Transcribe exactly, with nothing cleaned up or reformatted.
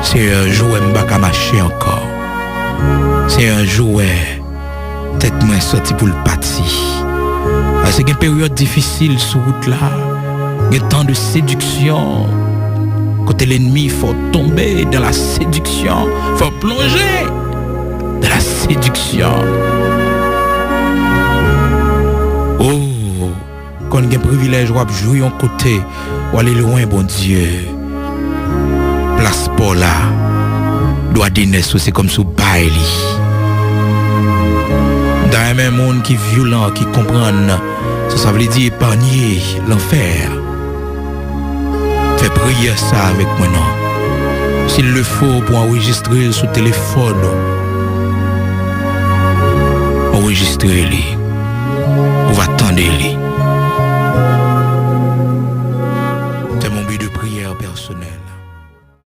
Senyè, jou wè m pa ka mache ankò. Senyè, jou wè tèt mwen santi pou l pati. Paske gen peryòd difisil sou wout la. Gen tan de sediksyon. Kote lènmi fè w tonbe dans la séduction. Fè w plonje dans la séduction. Oh, konn gen privilèj w ap jwi yon kote, w ale lwen Bondye. Plas pa w la, dwa denès ou se kòmsi w bay li. M ta renmen moun ki vyolan, ki konprann sa sa vle di epanye lanfè. Fè priyè sa avèk mwen non. S'il le faut, pou anrejistre l sou telefòn ou. Anrejistre li. Ou va tande li.